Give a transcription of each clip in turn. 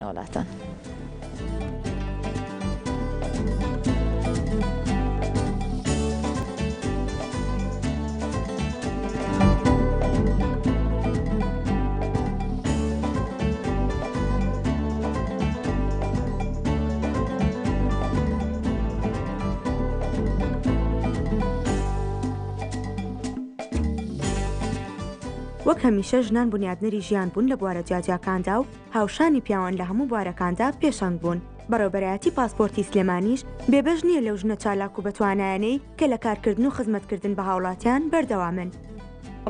وڵاتان. وەک هەمیشە ژنان بونیادنەری ژیان بوون لە بوارە جیاجیاکاندا و هاوشانی پیاوان لە هەموو بوارەکاندا پێشەنگ بوون. بەڕێوەبەرایەتی پاسپۆرتی سلێمانیش بێبەش نییە لەو ژنە چالاک و بەتوانایانەی کە لە کارکردن و خزمەتکردن بە هاوڵاتیان بەردەوامن.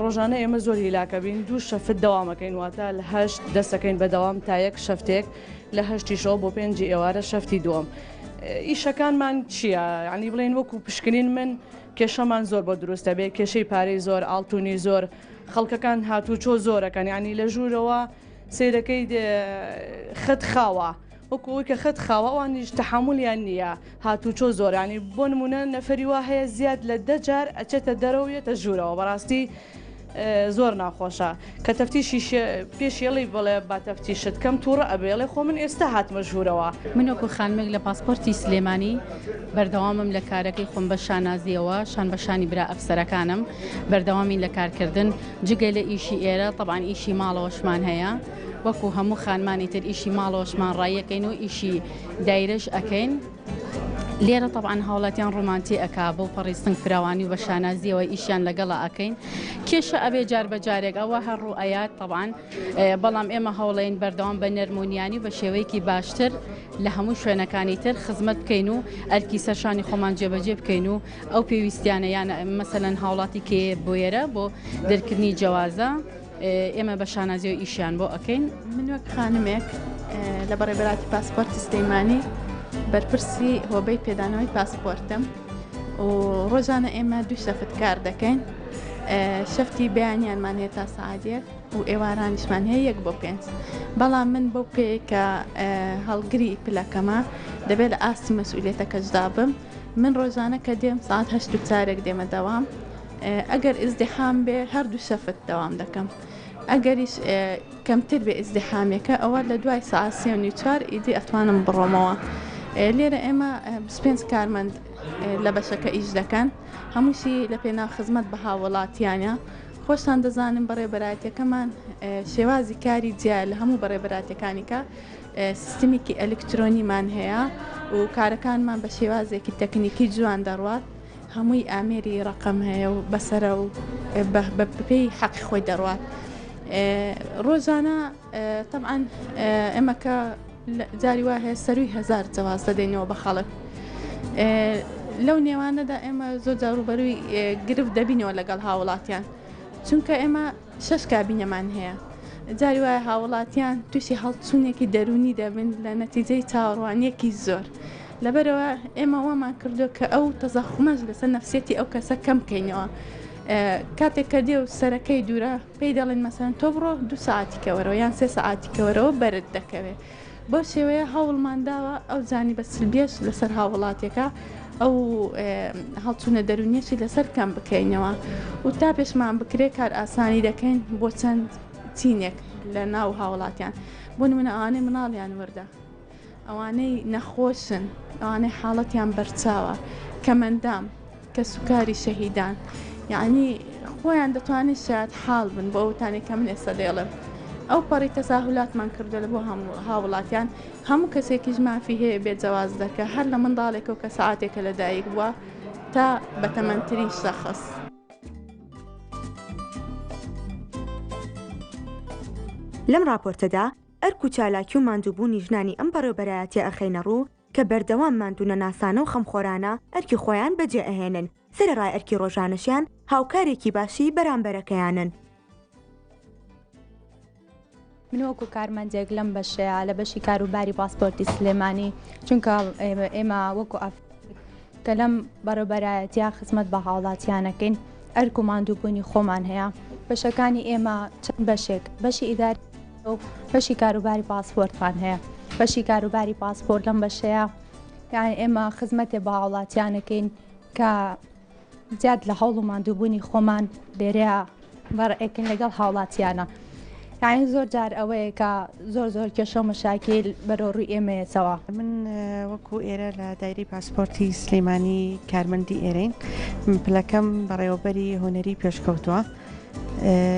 ڕۆژانە ئێمە زۆر هیلاکەبین دوو شەفت دەوامەکەین واتە لە هەشت دەستەکەین بە دەوام تا یەک شەفتێک لە هەشتیشەوە بۆ پێنجی ئێوارە شەفتی دووەم ئیشەکانمان چییە یانی بڵێن وەکو پشکنین من کێشەمان زۆر بۆ دروستە بێ کێشەی پارەی زۆر ئاڵتونی زۆر خەڵکەکان هاتوچۆ زۆرەکەن یانی لە ژوورەوە سەیرەکەی خەت خاوە وەکو ئەوەی کە خەت خاوە ئەوانیش تەحەمولیان نییە هاتوچۆ زۆر ینی بۆ نمونە نەفەری وا هەیە زیاد لە دە جار ئەچێتە دەرەوە یەتە ژوورەوە بەڕاستی زۆر ناخۆشە کە تەفتیشی پێشێڵی بڵێ با تەفتیشت کەم تووڕە ئەبێڵێ خۆ من ئێستا هاتمە ژوورەوە. من وەکو خانمێک لە پاسپۆرتی سلێمانی بەردەوامم لە کارەکەی خۆم بە شانازیەوە شان بە شانی برا ئەفسەرەکانم بەردەوامین لە کارکردن جگە لە ئیشی ئێرە تەبعەن ئیشی ماڵەوەشمان هەیە وەکو هەموو خانمانی تر ئیشی ماڵەوەشمان ڕایەکەین و ئیشی دایرەش ئەکەین لێرە تەبعەن هاوڵاتیان ڕوومان تێ ئەکا بەو پەڕی سنگ فراوانی و بە شانازیەوە ئیشیان لەگەڵا ئەکەین کێشە ئەبێ جار بە جارێک ئەوە هەر ڕوو ئەیات تەبعەن بەڵام ئێمە هەوڵین بەردەوام بە نەرم و نیانی و بە شێوەیەکی باشتر لە هەموو شوێنەکانی تر خزمەت بکەین و ئەرکی سەرشانی خۆمان جێبەجێ بکەین و ئەو پێویستیانە یان مەسەلەن هاوڵاتی کێ بۆیەرە بۆ دەرکردنی جەوازە ئێمە بە شانازیەوە ئیشیان بۆ ئەکەین. من وەک خانمێک لە بەڕێبەراتی پاسپۆرتی سلەیمانی بەرپرسی هۆبەی پێدانەوەی پاسپۆرتم و ڕۆژانە ئێمە دوو شەفت کار دەکەین شەفتی بەیانیانمان هەیە تا سەعات یەک و ئێوارانیشمان هەیە یەک بۆ پێنج بەڵام من بەو پێی کە هەڵگری پلەکەمە دەبێت لە ئاستی مەسئولیەتەکەشدا بم من ڕۆژانە کە دێم سەعات هەشت و چارێک دێمە دەوام ئەگەر ئیزدیحام بێ هەردوو شەفت دەوام دەکەم ئەگەریش کەمتر بێ ئیزدیحامێکە ئەوە لە دوای سەعات سێ و نیو چوار ئیدی ئەتوانم بڕۆمەوە لێرە ئێمە 25 کارمەند لە بەشەکە ئیش دەکەن هەمووشی لە پێناو خزمەت بە هاووڵاتیانە خۆشتان دەزانن بەڕێوبەرایەتیەکەمان شێوازی کاری جیایە لە هەموو بەڕێوبەراتیەکانی کە سیستمێکی ئەلکترۆنیمان هەیە و کارەکانمان بە شێوازێکی تەکنیکی جوان دەڕوات هەمووی ئامێری ڕەقەم هەیە و بەسەرە و بەپێی حەقی خۆی دەڕوات ڕۆژانە تەبعەن ئێمە کە جاری وا هەیە سەروی هەزار جەواز دەدەینەوە بە خەڵک لەو نێوانەدا ئێمە زۆر جار ڕووبەرووی گرفت دەبینەوە لەگەڵ هاوڵاتیان چونکە ئێمە شەش کابینەمان هەیە جاری وایە هاوڵاتیان تووشی هەڵچوونێکی دەروونی دەبن لە نەتیجەی چاوەڕوانیەکی زۆر لەبەرەوە ئێمە وامان کردو کە ئەو تەزەخومەش لەسەر نەفسیەتی ئەو کەسە کەم بکەینەوە کاتێک کە دێ و سەرەکەی دوورە پێی دەڵێن مەسەن تۆ بڕۆ دوو ساعتی کەوەرەوە یان سێ سەعاتی کەوەرەوە بەرت دەکەوێت بەو شێوەیە هەوڵمان داوە ئەو جانیبە سلبیەش لەسەر هاووڵاتیەکە ئەو هەڵچوونە دەروونیەشی لەسەر کەم بکەینەوە و تا پێشمان بکرێت کار ئاسانی دەکەین بۆ چەند چینێک لە ناو هاوڵاتیان بۆ نمونە ئەوانەی مناڵیان وردە ئەوانەی نەخۆشن ئەوانەی حاڵەتیان بەرچاوە کەمەندام کەسوکاری شەهیدان یەعنی خۆیان دەتوانن شایەت حاڵ بن بۆ ئەوتانەی کە من ئێستا دەیڵێم ئەو پەڕی تەساهولاتمان کردووە لە بۆ هەموو هاوڵاتیان هەموو کەسێکیش مافی هەیە بێت جەواز دەرکە هەر لە منداڵێکەوە کە سەعاتێکە لە دایک بووە تا بەتەمەنترین شەخص. لەم ڕاپۆرتەدا ئەرک و چالاکی و ماندووبوونی ژنانی ئەم بەڕێوبەرایەتیە ئەخەینە ڕوو کە بەردەوام ماندوونەناسانە و خەمخۆرانە ئەرکی خۆیان بەجێ ئەهێنن، سەرەڕای ئەرکی ڕۆژانەشیان هاوکارێکی باشی بەرامبەرەکەیانن. من وەکو کارمەندێک لەم بەشەیا لە بەشی کاروباری پاسپۆرتی سلێمانی چونکە ئێمە وەکو ئەفسەرێک کە لەم بەڕێوبەرایەتیە خزمەت بە هاوڵاتیانەکەین ئەرک و ماندووبوونی خۆمان هەیە بەشەکانی ئێمە چەند بەشێک بەشی ئیداری و بەشی کاروباری پاسپۆرتمان هەیە بەشی کاروباری پاسپۆرت لەم بەشەیە یان ئێمە خزمەتێ بە هاوڵاتیانەکەین کە زیاد لە هەوڵ و ماندووبوونی خۆمان لێرەیە بەڕێکن لەگەڵ هاوڵاتیانە. یانی زۆر جار ئەوەیە کە زۆر زۆر کێشە و مەشاکیل بەرەو ڕووی ئێمەیەتەوە. من وەکو ئێرە لە دایرەی پاسپۆرتی سلیمانی کارمەندی ئێرەین پلەکەم بەڕێوەبەری هونەری پێشکەوتووە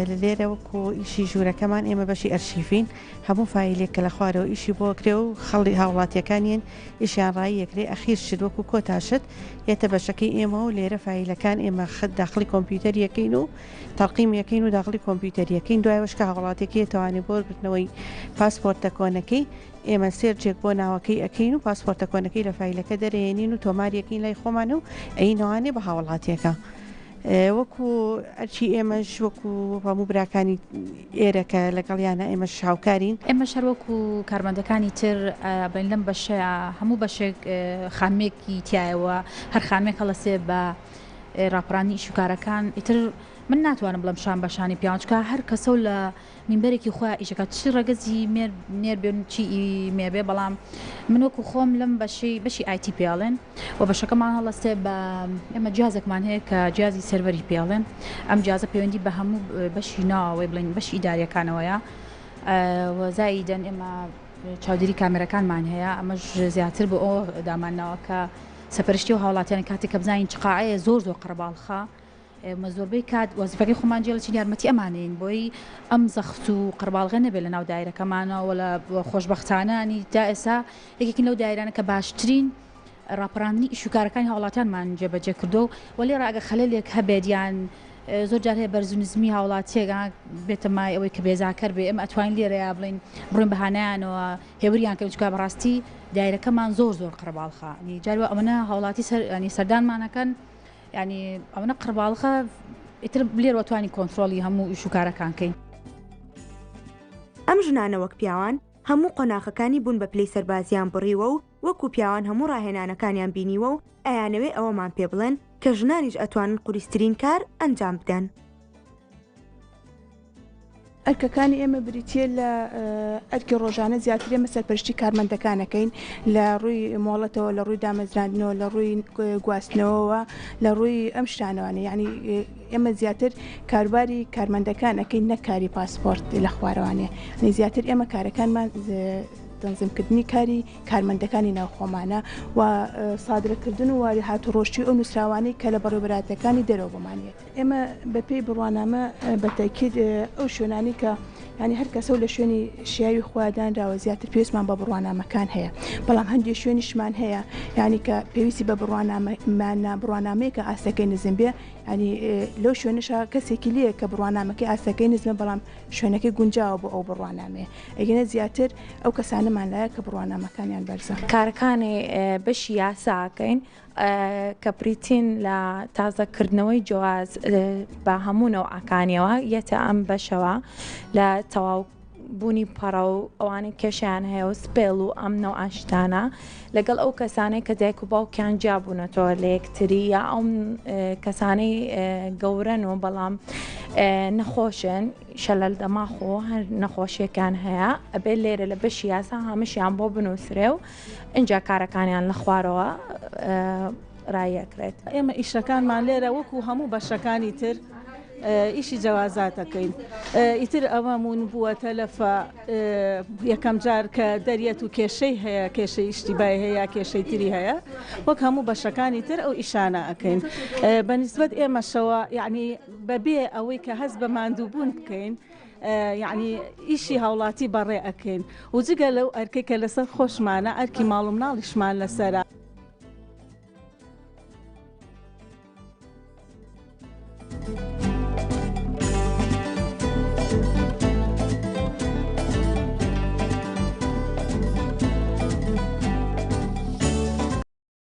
لە لێرە وەکو ئیشی ژوورەکەمان ئێمە بەشی ئەرشیفین هەموو فایلێک کە لە خوارەوە ئیشی بۆ کرێ و خەڵی هاوڵاتیەکانیان ئیشیان ڕایی یەکرێ ئەخیر شت وەکو کۆتا شت یەتە بەشەکەی ئێمە و لێرە فایلەکان ئێمە خت داخلی کۆمپیوتەر یەکەین و تەرقیم یەکەین و داخلی کۆمپیوتەر یەکەین دوایەوەش کە هاوڵاتیەکە یەتەوانێ بۆ وەرگرتنەوەی پاسپۆرتە کۆنەکەی ئێمە search ێک بۆ ناوەکەی ئەکەین و پاسپۆرتە کۆنەکەی لە فایلەکە دەرەیەنین و تۆماری ئەکەین لای خۆمان و ئەینەوانێ بە هاوڵاتیەکە. وەکو ئەرکی ئێمەش وەکو هەموو براکانی ئێرە کە لەگەڵیانە ئێمەش هاوکارین. ئێمەش هەر وەکو کارمەندەکانی تر بڵێین لەم بەشەیا هەموو بەشێک خانمێکی تیایە و هەر خانمێک هەڵەسێ بە ڕاپەڕاندنی ئیش و کارەکان ئیتر من ناتوانم بڵێم شان بە شانی پیاوان چونکە هەر کەسە و لە مینبەرێکی خۆیا ئیشەکات چ ڕەگەزی مێر نێر بێ و چی مێ بێ بەڵام من وەکو خۆم لەم بەشەی بەشی ئایتی پێڵێن و بەشەکەمان هەڵەستێ بە ئێمە جیازێکمان هەیە کە جیازی سێرڤەری پێڵێن ئەم جیازە پەیوەندی بە هەموو بەشی ناوەوەی بڵێن بەشی ئیداریەکانەوەیە و زائیدەن ئێمە چاودێری کامێرەکانمان هەیە ئەمەش زیاتر بۆ ئەوە دامانناوە کە سەپەرشتی و هاوڵاتیان کاتێک کە بزانین چ قاعەیە زۆر زۆر قەرەباڵخە ئێمە زۆربەی کات وەزیفەکەی خۆمان جێڵەچین یارمەتی ئەمانەین بۆی ئەم زەخت و قەرباڵغە نەبێت لە ناو دایرەکەمانەوە لە خۆشبەختانە ینی تا ئێستا یەکێکین لەو دایرانە کە باشترین ڕاپەراندنی ئیش و کارەکانی هاوڵاتیانمان جێبەجێ کردو و لێرە ئەگەر خەلەلێک هەبێت یان زۆر جار هەیە بەرز و نزمی هاوڵاتیەک بێتە مای ئەوەی کە بێزاکەر بێ ئێمە ئەتوانین لێرەیا بڵێین بڕۆین بە هانایانەوە هێوریان کەین چونکە بەڕاستی دایرەکەمان زۆر زۆر قەرەباڵخە ینی جار وا ئەوەنە هاوڵاتی سەر ینی سەردانمان ئەکەن یانی ئەوەنە قەرەباڵخە ئیتر لێرەوە توانی کۆنترۆڵی هەموو ئیش و کارەکان کەین. ئەم ژنانە وەک پیاوان هەموو قۆناخەکانی بوون بە پلەی سەربازیان بڕیوە و وەکو پیاوان هەموو ڕاهێنانەکانیان بینیوە و ئەیانەوێ ئەوەمان پێ بڵێن کە ژنانیش ئەتوانن قوریسترین کار ئەنجام بدەن. ئەرکەکانی ئێمە بریتییە لە ئەرکی ڕۆژانە زیاتر ئێمە سەرپەرشتی کارمەندەکان ئەکەین لە ڕووی مۆڵەتەوە لە ڕووی دامەزراندنەوە لە ڕووی گواستنەوەوە لە ڕووی ئەم شتانەوانە یعنی ئێمە زیاتر کاروباری کارمەندەکان ئەکەین نەک کاری پاسپۆرت لە خوارەوانێ یعنی زیاتر ئێمە کارەکانمان تەنزیمکردنی کاری کارمەندەکانی ناوخۆمانە و سادرەکردن و واری هات و ڕۆشتی ئەو نووسراوانەی کە لە بەڕێوەبەرایەتیەکانی دەرەوە بۆمان یەت. ئێمە بە پێی بڕوانامە بە تەئکید ئەو شوێنانەی کە یانی هەر کەسەو لە شوێنی شیاوی خۆیان دانراوە زیاتر پێویستمان بە بڕوانامەکان هەیە بەڵام هەندێک شوێنیشمان هەیە یانی کە پێویستی بە بڕوانامە بڕوانامەیەکە ئاستەکەی نزم بێ ینی لەو شوێنشە کەسێکی لێ کە بڕوانامەکەی ئاستەکەی نزمە بەڵام شوێنەکەی گونجاوە بۆ ئەو بڕوانامەیە ئەگەنە زیاتر ئەو کەسانەمان لایە کە بڕوانامەکانیان بەرزە. کارەکانی بەشی یاساکەین کە بریتین لە تازەکردنەوەی جواز بە هەموو نەوعەکانیەوە یەتە ئەم بەشەوە لە تەواو بوونی پەڕە و ئەوانەی کێشیان هەیە و سپێڵ و ئەم نەوعە شتانە لەگەڵ ئەو کەسانەی کە دایک و باوکیان جیابوونەتەوە لە یەکتری یا ئەو کەسانەی گەورەن و بەڵام نەخۆشن شەلەل دەماخ و هەر نەخۆشیەکان هەیە ئەبێ لێرە لە بەشی یاسا هەمشیان بۆ بنووسرێ و ئینجا کارەکانیان لە خوارەوە ڕایەکرێت. ئێمە ئیشەکانمان لێرە وەکو هەموو بەشەکانی تر ئیشی جەوازات ئەکەین ئیتر ئەوە مون بووە تەلەفە یەکەم جار کە دەریەت و کێشەی هەیە کێشەی ئیشتیبای هەیە یا کێشەی تری هەیە وەک هەموو بەشەکانی تر ئەو ئیشانە ئەکەین بەنیسبەت ئێمەشەوە یعنی بەبێ ئەوەی کە هەست بە ماندووبوون بکەین یەعنی ئیشی هاوڵاتی بەڕێ ئەکەین و جگە لەو ئەرکەی کە لەسەر خۆشمانە ئەرکی ماڵ و مناڵیشمان لەسەرە.